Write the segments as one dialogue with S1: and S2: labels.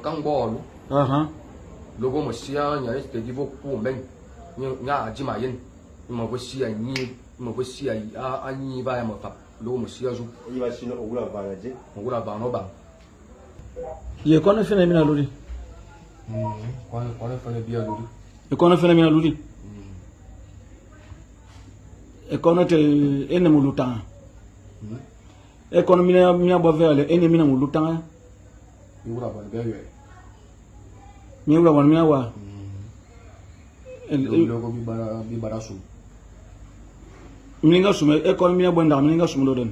S1: Kangolu.
S2: Aha.
S1: Logo mo sia nya este divo ku men nya ajima yen mo vo sia nyi mo vo sia a a nyi ba ya mo fa logo mo sia zu
S3: Iba sino ogula vana je.
S1: mo gura ba no ba.
S2: Ye kono fene mina ludi.
S1: Kwa kwa fene bia ludi.
S2: E kono fene mina ludi. E kono te ene muluta. E kono mina mina bo vele ene mina muluta.
S1: Mi gura ba be yue.
S2: Mi wura wan mina wa.
S1: Logo bi bara su.
S2: Mininga sume e kono mina bonda mininga sume do den.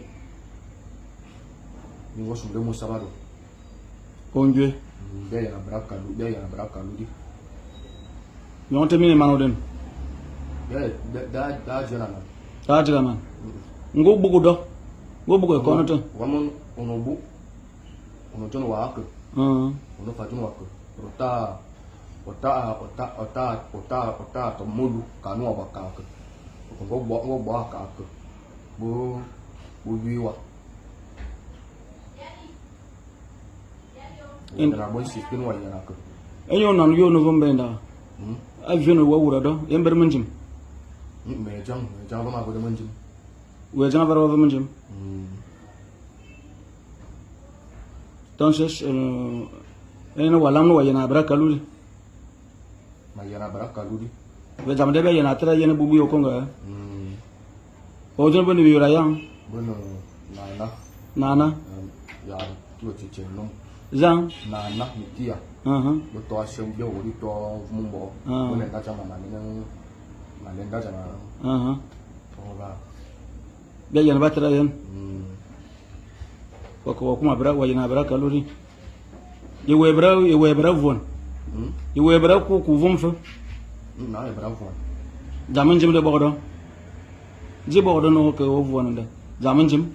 S1: Mi go su le mo sabado.
S2: Onjwe.
S1: Be ya na braka lu be ya na braka ludi.
S2: Mi onte mine mano den.
S1: Be da da jena na.
S2: Ta tira man. Ngo bugu do. Ngo bugu e kono te.
S1: Wa mo ono bu. Ono jono wa ak. Ono fa jono wa ak. Ota ota ota ota ota ota to molu kanu aba ka ak. Ngo bo ngo bo ka ak. Bo bo wi wa. Na bo si pin wa ya na ak.
S2: Enyo nan yo no vombenda. A vino wa wura do yember munjim.
S1: Me jang ba ma bo de munjim.
S2: We jang var wa munjim. Entonces, ene walam no wa yana bra kaluli.
S1: Ma ya na baraka ludi.
S2: We jam de be yana tra yene bubu yo konga. O jon boni yura yang
S1: Bueno, na na
S2: nana
S1: ya tu ti che no.
S2: zang.
S1: Na na mi tia. Bo to ase bi o ri to mumbo. Bo ne da jama ma ne ma ne da jama. O ba.
S2: Be yana ba tra yen. Wa ko kuma bra wa yana bra kaluli. Ye we bra ye we bra von. Ye we bra ku ku vom fe.
S1: Na e bra von.
S2: Jamin jim de bodo. Ji bodo no ke o von de. Jamin jim.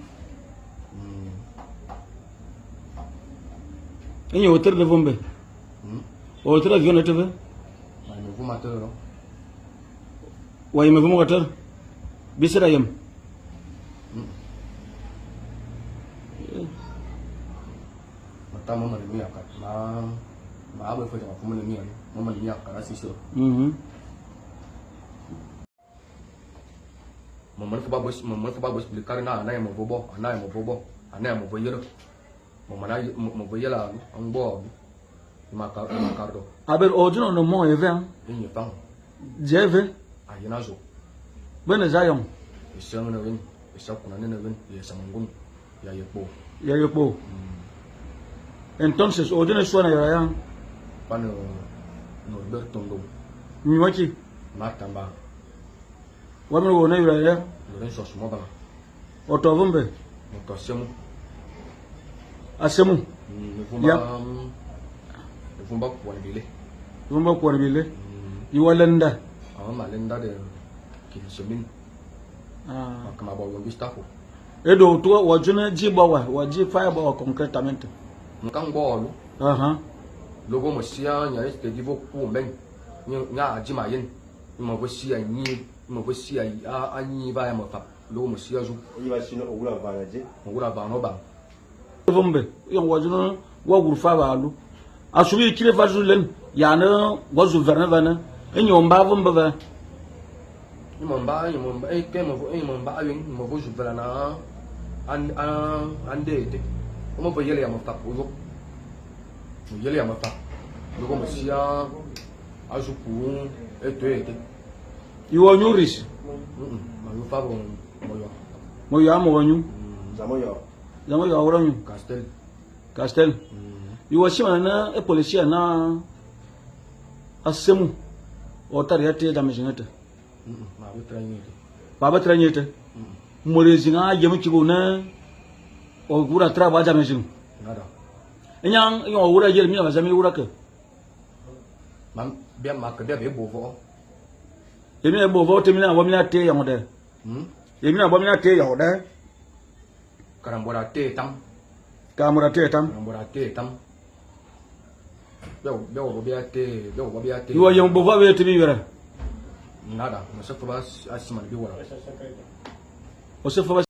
S2: Enyo oter de vombe. O tra vion te ve.
S1: Ma ne fu ma te no.
S2: Wa yeme vom oter. Bisira yem.
S1: Ma ta mo ma ne mi aka. Ma ma abo fo jama fu mo ne mi ya. Mo ma ne mi aka si so. Mo mo fo ba bo mo mo fo ba bo explicar na na mo bo bo na mo bo bo na mo bo yero. Mo ma na mo bo yela an bo ma ka ma ka do.
S2: Aber ojuno no mo even.
S1: Yin fang.
S2: Jeve.
S1: A yena zo.
S2: Bene zayon.
S1: Ese na win, ese kuna ne na win, ye samangun ya ye po.
S2: Ya yo po. Entonces ojuno suena ya yang.
S1: Pa no Norberto ndo
S2: Miwaki.
S1: Matamba
S2: Wa mi wo na yura ya.
S1: Lorenzo Sumoba
S2: Oto vombe.
S1: mo to semu.
S2: Asemu.
S1: Me fumba me fumba kwandile.
S2: Vomba ko bile. Iwalenda.
S1: Ama malenda de kinsemin
S2: Ah.
S1: kama ba yo Gustavo.
S2: Edo to wajuna ji bawa waji fire bawa concretamente.
S1: Nkan bo lu
S2: Aha.
S1: logo mo sia nya este divo ku men nya ajima yen mo bo sia nyi mo bo sia a a nyi ba ya mo fa logo mo sia zu
S3: Iba sino ogula vana je.
S1: mo gura ba no ba.
S2: Vombe. Yon wajuna wa gurfa ba alu. Asubi kile fa zulen ya na wazu verne vana. Enyo mba vombe va.
S1: Ni mo mba ni mo mba e ke mo e mo mba yin mo bo zu vela na an an an de te. Mo bo yele ya mo fa ko yo. Mo yele ya mo fa. Logo mo sia azu ku e to e te.
S2: Iwo nyuris.
S1: Ma yo fa bo mo yo.
S2: Mo ya mo wanyu.
S3: Zamo yo.
S2: Zamo ya wora nyu.
S1: Castel.
S2: Castel. Iwo shima na e policia na asemu. Otari ate da mejinete.
S1: Ma bo tra ni te.
S2: Baba tranyete. Morezi nga yemu chigo na o gura tra ba jamejin.
S1: Nada.
S2: Nyang yo wura yel mi ba jami wura ke.
S1: Ma bia ma ke bia be bo vo.
S2: Yemi bo vo te mi na bo mi na te yang de. Yemi na bo mi na te yang de.
S1: Karambora te tam.
S2: Ka mura te tam.
S1: Karambora te tam. Bia bia bo bia te, bia bo bia te.
S2: Iwo yem bo vo be te mi yere.
S1: Nada, mo se fo ba asima bi wora.
S2: O se fo ba